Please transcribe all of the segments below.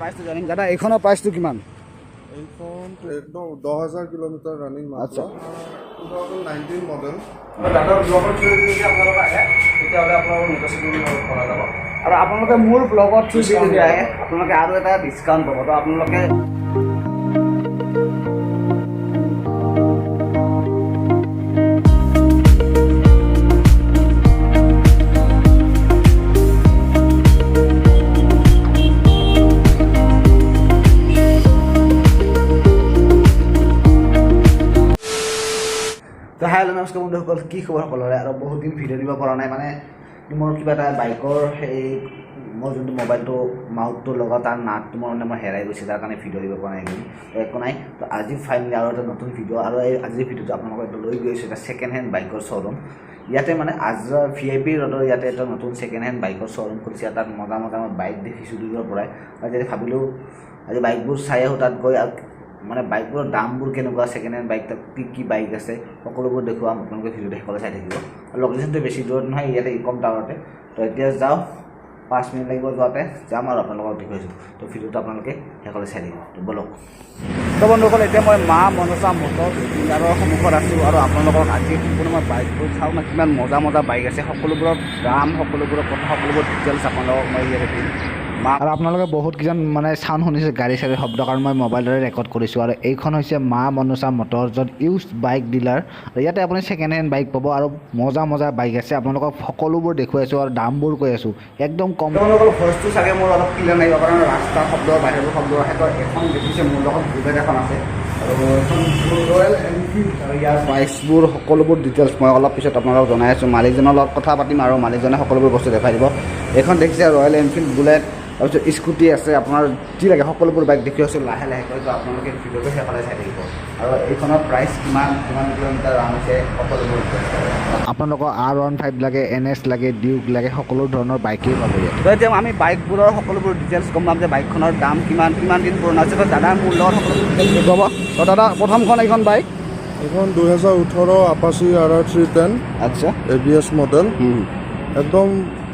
প্ৰাইচটো জানিম। দাদা, এইখনৰ প্ৰাইচটো কিমান? এইখন একদম 10,000 কিলোমিটাৰ ৰানিং মাত্ৰ। 2019 মডেল। দাদাৰ ব্লগৰ থ্ৰুদি যদি আপোনালোক আহে, তেতিয়াহ'লে আপোনালোকৰ নেগচিয়েবল কৰা যাব। আৰু আপোনালোকে মোৰ ব্লগৰ থ্ৰুদি যদি আহে, আপোনালোকে আৰু এটা ডিছকাউণ্ট পাব। তো আপোনালোকে তো হাই, হেল্ল', নমস্কাৰ বন্ধুসকল, কি খবৰ সকলোৰে? আৰু বহুত দিন ভিডিঅ' দিব পৰা নাই, মানে মোৰ কিবা এটা বাইকৰ সেই মোৰ যোনটো মোবাইলটো মাউথটো লগা তাৰ নাটটো মোৰ মানে মই হেৰাই গৈছে, তাৰ কাৰণে ভিডিঅ' দিব পৰা নাই এইকেইদিন। তো একো নাই। তো আজি ফাইনেলি আৰু এটা নতুন ভিডিঅ' আৰু এই আজিৰ ভিডিঅ'টো আপোনালোকক এইটো লৈ গৈছোঁ এটা ছেকেণ্ড হেণ্ড বাইকৰ শ্ব'ৰুম। ইয়াতে মানে আজৰা ভিআইপি ৰোডৰ ইয়াতে এটা নতুন ছেকেণ্ড হেণ্ড বাইকৰ শ্ব'ৰুম খুলিছে। তাত মজা মজা মই বাইক দেখিছোঁ দূৰৰ পৰাই আৰু যেতিয়া ভাবিলোঁ আজি বাইকবোৰ চাই আহোঁ তাত গৈ আৰু মানে বাইকবোৰৰ দামবোৰ কেনেকুৱা, ছেকেণ্ড হেণ্ড বাইক তাত কি কি বাইক আছে, সকলোবোৰ দেখুৱাম। আপোনালোকে ভিডিঅ'টো শেষলৈ চাই থাকিব। আৰু লোকেশ্যনটো বেছি দূৰত নহয়, ইয়াতে ইকম টাৱাৰতে। তো এতিয়া যাওঁ, 5 মিনিট লাগিব যোৱাতে, যাম আৰু আপোনালোকক দেখুৱাইছোঁ। তো ভিডিঅ'টো আপোনালোকে শেষলৈ চাই থাকিব। তো ব'লক। তো বন্ধুসকল, এতিয়া মই মা মনসা মটৰ ডিলাৰৰ সন্মুখত আছোঁ আৰু আপোনালোকক আজি সম্পূৰ্ণ মই বাইকবোৰ চাওঁ না, কিমান মজা মজা বাইক আছে, সকলোবোৰৰ দাম, সকলোবোৰৰ কথা, সকলোবোৰ ডিটেইলছ আপোনালোকক মই ইয়াতে দিম। মা আৰু আপোনালোকে বহুত কেইজন মানে চাউণ্ড শুনিছে, গাড়ী চাড়ীৰ শব্দ, কাৰণ মই মোবাইলেৰে ৰেকৰ্ড কৰিছোঁ। আৰু এইখন হৈছে মা মনসা মটৰ, য'ত ইউজ বাইক ডিলাৰ। আৰু ইয়াতে আপুনি ছেকেণ্ড হেণ্ড বাইক পাব আৰু মজা মজা বাইক আছে। আপোনালোকক সকলোবোৰ দেখুৱাইছোঁ আৰু দামবোৰ কৈ আছোঁ একদম কম। তেওঁলোকৰ ভইচটো চাগে মোৰ অলপ ক্লিয়াৰ নাহিব, কাৰণ ৰাস্তাৰ শব্দ, বাহিৰৰ শব্দ আহে। তো এখন দেখিছে মোৰ লগত বুলেট এখন আছে আৰু এখন ৰয়েল এনফিল্ড। আৰু ইয়াৰ প্ৰাইচবোৰ, সকলোবোৰ ডিটেইলছ মই অলপ পিছত আপোনালোকক জনাই আছোঁ। মালিকজনৰ লগত কথা পাতিম আৰু মালিকজনে সকলোবোৰ বস্তু দেখাই দিব। এইখন দেখিছে ৰয়েল এনফিল্ড বুলেট, তাৰপিছত স্কুটি আছে, আপোনাৰ যি লাগে সকলোবোৰ বাইক দেখি আছোঁ লাহে লাহেকৈ। তো আপোনালোকে ভিডিঅ'টো শেষলৈ চাই থাকিব আৰু এইখনৰ প্ৰাইচ কিমান, কিমান কিলোমিটাৰ ৰান হৈছে, সকলোবোৰ details পাব। আপোনালোকৰ R15 লাগে, এনএছ লাগে, ডিউক লাগে, সকলো ধৰণৰ বাইকেই পাব ইয়াতে। তো এতিয়া আমি বাইকবোৰৰ সকলোবোৰ ডিটেইলছ গম পাম যে বাইকখনৰ দাম কিমান, কিমান দিন পুৰণা হৈছে। তো দাদা মোৰ লগত সকলোবোৰ ডিটেইলছ দেখুৱাব। তো দাদা, প্ৰথমখন এইখন বাইক? এইখন 2018 আপাচি আৰআৰ 310। এবিএছ মডেল, একদম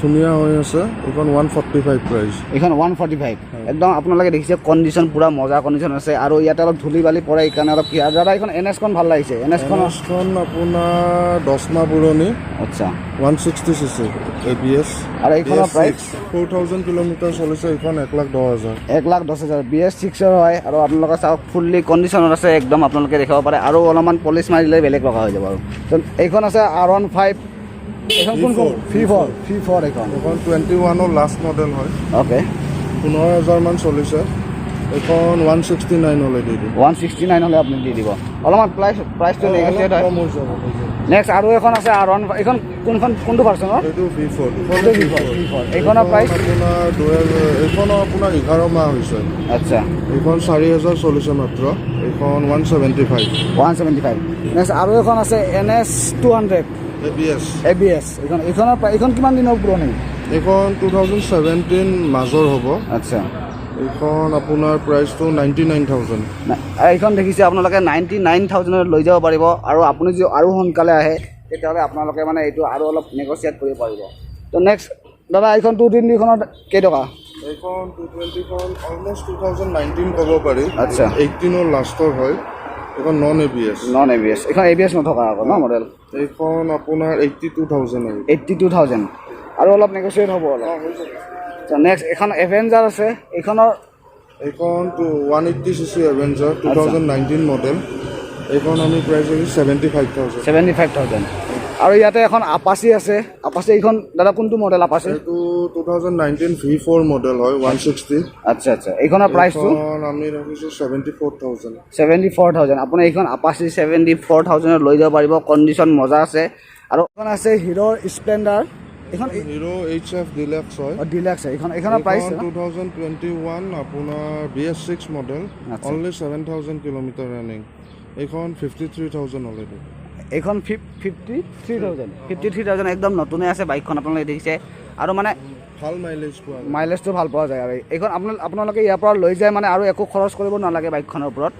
ধুনীয়া হৈ আছে। এইখন 145 প্ৰাইচ। এইখন 145। একদম আপোনালোকে দেখিছে কণ্ডিশ্যন পূৰা মজা কণ্ডিশ্যন আছে। আৰু ইয়াতে অলপ ধূলি বালি পৰে, সেইকাৰণে অলপ কি। আৰু দাদা, এইখন এনএছখন ভাল লাগিছে, এনএছখন? এনএছখন আপোনাৰ 10 মাহ পুৰণি। 160 CC ABS. আৰু এইখনৰ প্ৰাইচ? 4,000 কিলোমিটাৰ চলিছে। এইখন 1,10,000। 1,10,000। বিএছ 6ৰ হয়। আৰু আপোনালোকে চাওক, ফুল্লি কণ্ডিশ্যনত আছে একদম, আপোনালোকে দেখাব পাৰে। আৰু অলপমান পলিচ মাৰিলে বেলেগ লগা হৈ যাব। আৰু তো এইখন আছে আৰ 15। এইখন কোনখন? V4। V4, V4 এইখন। এইখন 21ৰ লাষ্ট মডেল হয়। 15,000মান চলিছে। এইখন 169 হ'লে দি দিম। 169 হ'লে আপুনি দি দিব। অলপমান প্ৰাইচটো নেগচিয়েট হয়। কম হৈ যাব, হৈ যাব। নেক্সট আৰু এখন আছে আৰ 1। এইখন কোনখন, কোনটো ভাৰ্চনৰ? এইটো ভি 4। এইটো V4, V4। এইখনৰ প্ৰাইচ? আপোনাৰ 2000, এইখনৰ আপোনাৰ 11 মাহ হৈছে। এইখন 4,000 চলিছে মাত্ৰ। এইখন 175। 175। নেক্সট আৰু এখন আছে NS 200। ABS. ABS. এইখন কিমান দিনৰ পুৰণি? এইখন 2017 মাজৰ হ'ব। এইখন আপোনাৰ প্ৰাইচটো 99,000। এইখন দেখিছে আপোনালোকে, 99,000ত লৈ যাব পাৰিব। আৰু আপুনি যদি আৰু সোনকালে আহে, তেতিয়াহ'লে আপোনালোকে মানে এইটো আৰু অলপ নেগচিয়েট কৰিব পাৰিব। তো নেক্সট দাদা, এইখন 220খনৰ কেইটকা? এইখন 220খন অলমষ্ট 2019 ক'ব পাৰি। 18ৰ লাষ্টৰ হয়। এইখন নন এবিএছ। Non ABS. এইখন এবিএছ নথকা আকৌ ন মডেল? এইখন আপোনাৰ 82,000 আহিব। 82,000। আৰু অলপ নেগচিয়েট হ'ব অলপ। নেক্সট এখন এভেঞ্জাৰ আছে, এইখনৰ? এইখন 180 CC Avenger, 2019 model. এইখন আমি প্ৰাইচ ৰাখিছোঁ 75,000। 75,000। আৰু ইয়াতে এখন আপাচি আছে। আপাচি এইখন দাদা, কোনটো মডেল আপাচি? এইটো 2019 V4 model হয়, 160। আচ্ছা আচ্ছা এইখনৰ প্ৰাইচটো? এইখন আমি ৰাখিছোঁ 74,000। 74,000। আপুনি এইখন আপাচি 74,000ত লৈ যাব পাৰিব, কণ্ডিশ্যন মজা আছে। আৰু এখন আছে হিৰ'ৰ স্প্লেণ্ডাৰ এইখন। হিৰ' এইচএফ ডিলেক্স হয়। ডিলেক্স এইখন। এইখনৰ প্ৰাইচ? 2021 আপোনাৰ B S 6 model. Only 7,000 kilometre running. এইখন 53,000 অলৰেডি। এইখন 53,000, 53,000। একদম নতুনে আছে বাইকখন, আপোনালোকে দেখিছে। আৰু মানে ভাল মাইলেজ পোৱা যায়। মাইলেজটো ভাল পোৱা যায়। আৰু এইখন আপোনালোকে ইয়াৰ পৰা লৈ যায় মানে আৰু একো খৰচ কৰিব নালাগে বাইকখনৰ ওপৰত।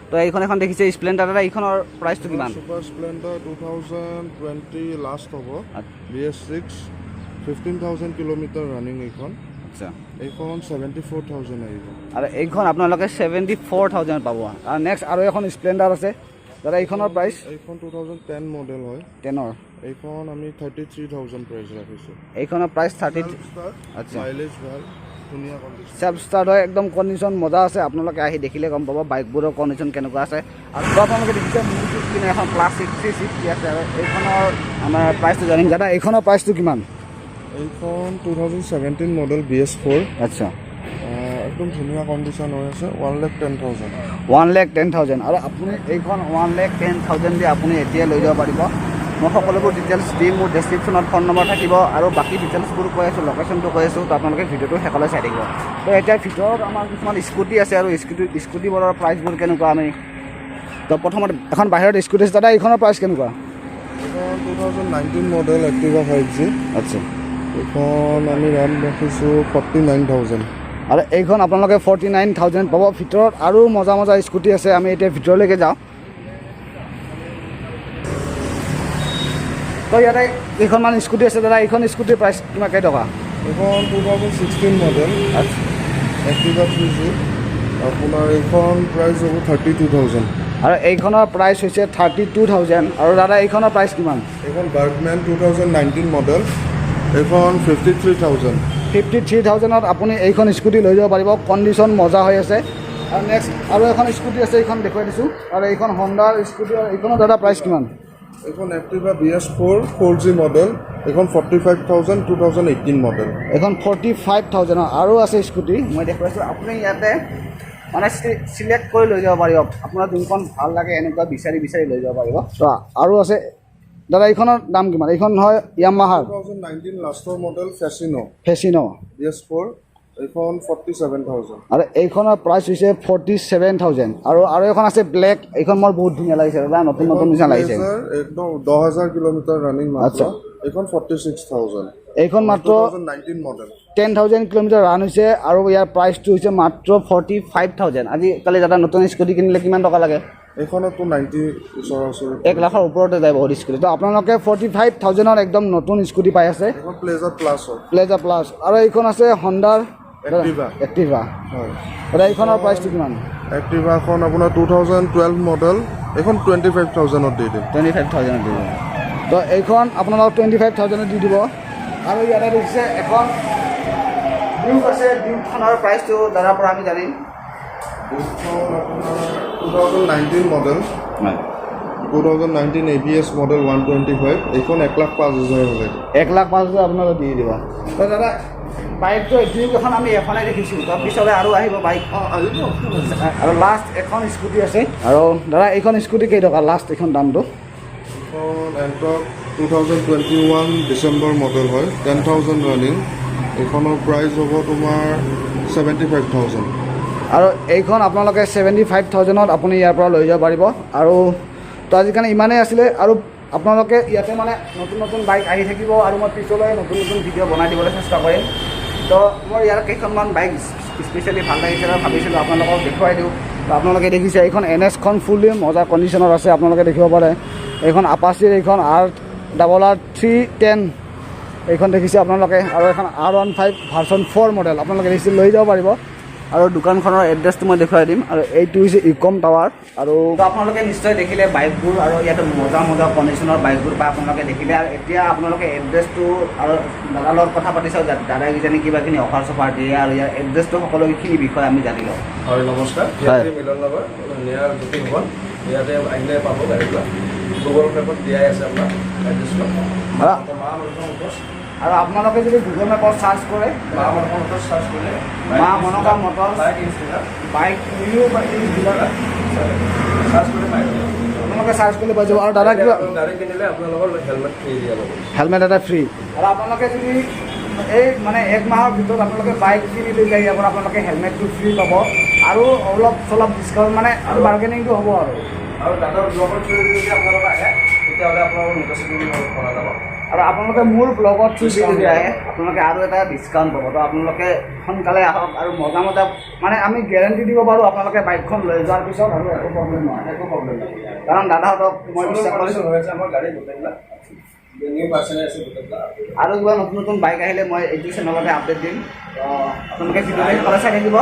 তো এইখন এখন দেখিছে স্প্লেণ্ডাৰ। দাদা, এইখনৰ প্ৰাইচটো কিমান? ছুপাৰ স্প্লেণ্ডাৰ 2020 লাষ্ট হ'ব, BS 6, 15,000 kilometre running এইখন। এইখন 74,000 আহিব। আৰু এইখন আপোনালোকে 74,000 পাব। আৰু নেক্সট আৰু এখন স্প্লেণ্ডাৰ আছে দাদা, এইখনৰ প্ৰাইচ? এইখন 2010 মডেল হয়। 10ৰ। এইখন আমি 33,000 প্ৰাইচ ৰাখিছোঁ। এইখনৰ প্ৰাইচ 30। মাইলেজ ভাল, ধুনীয়া কণ্ডিশ্যন। চেল্ফ ষ্টাৰ্ট হয়, একদম কণ্ডিশ্যন মজা আছে। আপোনালোকে আহি দেখিলে গম পাব বাইকবোৰৰ কণ্ডিশ্যন কেনেকুৱা আছে। আৰু আপোনালোকে দেখিছে মোৰ কিনে এখন ক্লাছিক 360 আছে আৰু এইখনৰ আমাৰ প্ৰাইচটো জানিম। দাদা, এইখনৰ প্ৰাইচটো কিমান? এইখন 2017 মডেল, BS4। একদম ধুনীয়া কণ্ডিশ্যন হৈ আছে, 1,10,000। 1,10,000। আৰু আপুনি এইখন 1,10,000 দি আপুনি এতিয়াই লৈ যাব পাৰিব। মই সকলোবোৰ ডিটেইলছ দিম, মোৰ ডেছক্ৰিপশ্যনত ফোন নম্বৰ থাকিব আৰু বাকী ডিটেইলছবোৰ কৈ আছোঁ, লোকেশ্যনটো কৈ আছোঁ। তো আপোনালোকে ভিডিঅ'টো শেষলৈ চাই থাকিব। তো এতিয়া ভিতৰত আমাৰ কিছুমান স্কুটি আছে আৰু স্কুটিবোৰৰ প্ৰাইচবোৰ কেনেকুৱা আমি, তো প্ৰথমত এখন বাহিৰত স্কুটি আছে। দাদা, এইখনৰ প্ৰাইচ কেনেকুৱা? এইখন 2019 মডেল এক্টিভা 5G। এইখন আমি দাম ৰাখিছোঁ 49,000। আৰু এইখন আপোনালোকে 49,000 পাব। ভিতৰত আৰু মজা মজা স্কুটি আছে, আমি এতিয়া ভিতৰলৈকে যাওঁ। তো ইয়াতে কেইখনমান স্কুটি আছে। দাদা, এইখন স্কুটিৰ প্ৰাইচ কিমান, কেইটকা? এইখন 2016 মডেল এক্টিভা 3G, আপোনাৰ এইখন প্ৰাইচ হ'ব 32,000। আৰু এইখনৰ প্ৰাইচ হৈছে 32,000। আৰু দাদা, এইখনৰ প্ৰাইচ কিমান? এইখন বাৰ্গমেন 2019 মডেল, এইখন 53,000। 53,000ত আপুনি এইখন স্কুটি লৈ যাব পাৰিব, কণ্ডিশ্যন মজা হৈ আছে। আৰু নেক্সট আৰু এখন স্কুটি আছে, এইখন দেখুৱাই দিছোঁ। আৰু এইখন হণ্ডাৰ স্কুটি, আৰু এইখনৰ দাদা প্ৰাইচ কিমান? এইখন Activa BS4 4G model, এইখন 45,000, 2018 মডেল। এইখন 45,000ৰ। আৰু আছে স্কুটি, মই দেখুৱাইছোঁ। আপুনি ইয়াতে মানে চিলেক্ট কৰি লৈ যাব পাৰিব, আপোনাৰ যোনখন ভাল লাগে এনেকুৱা বিচাৰি বিচাৰি লৈ যাব পাৰিব। তো আৰু আছে দাদা, এইখনৰ দাম কিমান? এইখন হয় য়ামাহাৰ। 2019 লাষ্টৰ মডেল ফেচিনো। ফেচিনো। BS4, এইখন 47,000। আৰু এইখনৰ প্ৰাইচ হৈছে 47,000। আৰু এখন আছে ব্লেক, এইখন মোৰ বহুত ধুনীয়া লাগিছে দাদা, নতুন নতুন নিচিনা লাগিছে। একদম 10,000 কিলোমিটাৰ ৰানিং মাত্ৰ। এইখন 46,000। এইখন মাত্ৰ 2019 মডেল। 10,000 কিলোমিটাৰ ৰান হৈছে আৰু ইয়াৰ প্ৰাইচটো হৈছে মাত্ৰ 45,000। আজিকালি দাদা, নতুন স্কুটি কিনিলে কিমান টকা লাগে? এইখনতো 90 ওচৰা ওচৰি। 1 লাখৰ ওপৰতে যায় বহুত স্কুটি। তো আপোনালোকে 45,000ত একদম নতুন স্কুটি পাই আছে। এইখন প্লেজাৰ প্লাছ হয়। Pleasure plus. আৰু এইখন আছে হণ্ডাৰ এক্টিভা। এক্টিভা। হয়। দাদা, এইখনৰ প্ৰাইচটো কিমান? এক্টিভাখন আপোনাৰ 2012 মডেল, এইখন 25,000ত দি দিম। 25,000ত দিব। তো এইখন আপোনালোকক 25,000ত দি দিব। আৰু ইয়াতে দেখিছে এখন ডিউক আছে, ডিউকখনৰ প্ৰাইচটো দাদাৰ পৰা আমি জানিম। এইখন আপোনাৰ 2019 model, 2019 ABS model, 125, এইখন 1,05,000 হ'লে। 1,05,000 আপোনালোকে দি দিব। তো দাদা, বাইকটো ডিউক এখন আমি এখনেই দেখিছোঁ, তো পিছলৈ আৰু আহিব বাইক। অঁ, আহিব। আৰু লাষ্ট এখন স্কুটি আছে। আৰু দাদা, এইখন স্কুটি কেইটকা লাষ্ট এইখন দামটো? এইখন এনটৰ্ক, 2021 ডিচেম্বৰ মডেল হয়, 10,000 ৰানিং, এইখনৰ প্ৰাইচ হ'ব তোমাৰ 75,000। আৰু এইখন আপোনালোকে 75,000ত আপুনি ইয়াৰ পৰা লৈ যাব পাৰিব। আৰু তো আজিৰ কাৰণে ইমানেই আছিলে। আৰু আপোনালোকে ইয়াতে মানে নতুন নতুন বাইক আহি থাকিব আৰু মই পিছলৈ নতুন নতুন ভিডিঅ' বনাই দিবলৈ চেষ্টা কৰিম। তো মোৰ ইয়াৰ কেইখনমান বাইক স্পেচিয়েলি ভাল লাগিছে আৰু ভাবিছিলোঁ আপোনালোকক দেখুৱাই দিওঁ। তো আপোনালোকে দেখিছে এইখন এন এছখন ফুল্লি মজা কণ্ডিশ্যনত আছে, আপোনালোকে দেখিব পাৰে। এইখন আপাচিৰ, এইখন আৰ ডাবল আৰ 310, এইখন দেখিছে আপোনালোকে। আৰু এখন R15 version 4 model আপোনালোকে দেখিছে, লৈ যাব পাৰিব। আৰু দোকানখনৰ এড্ৰেছটো মই দেখুৱাই দিম। আৰু এইটো হৈছে ইকম টাৱাৰ। আৰু তো আপোনালোকে নিশ্চয় দেখিলে বাইকবোৰ আৰু ইয়াতে মজা মজা কণ্ডিশ্যনৰ বাইকবোৰ পাই আপোনালোকে দেখিলে। আৰু এতিয়া আপোনালোকে এড্ৰেছটো আৰু দাদাৰ লগত কথা পাতি চাওক, দাদাই কিজানি কিবাখিনি অফাৰ চফাৰ দিয়ে আৰু ইয়াৰ এড্ৰেছটো সকলোখিনি বিষয়ে আমি জানি লওঁ। হয়, নমস্কাৰ। ইয়াতে মিলন নগৰ, নিয়াৰ জ্যোতি ভৱন, ইয়াতে আহিলে পাব গাড়ীবিলাক। গুগল মেপত দিয়াই আছে আপোনাৰ এড্ৰেছটো। মা মনসা মটৰ্ছ। আৰু আপোনালোকে যদি গুগল মেপত চাৰ্চ কৰে, মা মনসা মটৰ্ছ চাৰ্চ কৰিলে মা Manasa motors. Bike use dealer. Bike new use dealer. Search কৰিলে পাই যাব। আপোনালোকে চাৰ্চ কৰিলে পাই যাব। আৰু দাদা, কিবা গাড়ী কিনিলে আপোনালোকৰ হেলমেট ফ্ৰী দিয়া যাব। হেলমেট এটা ফ্ৰী। আৰু আপোনালোকে যদি এই মানে এক মাহৰ ভিতৰত আপোনালোকে বাইক কিনি লৈ যায় ইয়াৰ পৰা, আপোনালোকে হেলমেটটো ফ্ৰী পাব আৰু অলপ চলপ ডিছকাউণ্ট, মানে আৰু বাৰ্গেনিংটো হ'ব আৰু। আৰু দাদাৰ ব্লগৰ থ্ৰুদি যদি আপোনালোক আহে, তেতিয়াহ'লে আপোনালোকৰ নেগচিয়েবল কৰা যাব। আৰু আপোনালোকে মোৰ ব্লগত থ্ৰু যদি আহে, আপোনালোকে আৰু এটা ডিছকাউণ্ট পাব। তো আপোনালোকে সোনকালে আহক আৰু মজা মজা মানে আমি গেৰেণ্টি দিব পাৰোঁ, আপোনালোকে বাইকখন লৈ যোৱাৰ পিছত আৰু একো প্ৰব্লেম নহয়। একো প্ৰব্লেম নাই। কাৰণ দাদাহঁতক মই বিশ্বাস কৰিছোঁ। হৈ আছে আমাৰ গাড়ী গোটেইবিলাক। নিউ ভাৰ্চনে আছে গোটেইবিলাক। আৰু কিবা নতুন নতুন বাইক আহিলে মই এইটো চেনেলতে আপডেট দিম। তো আপোনালোকে ভিডিঅ'টো সদায় চাই থাকিব।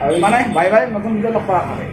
আৰু মানে বাই বাই, নতুন ভিডিঅ' লগ কৰা হয়।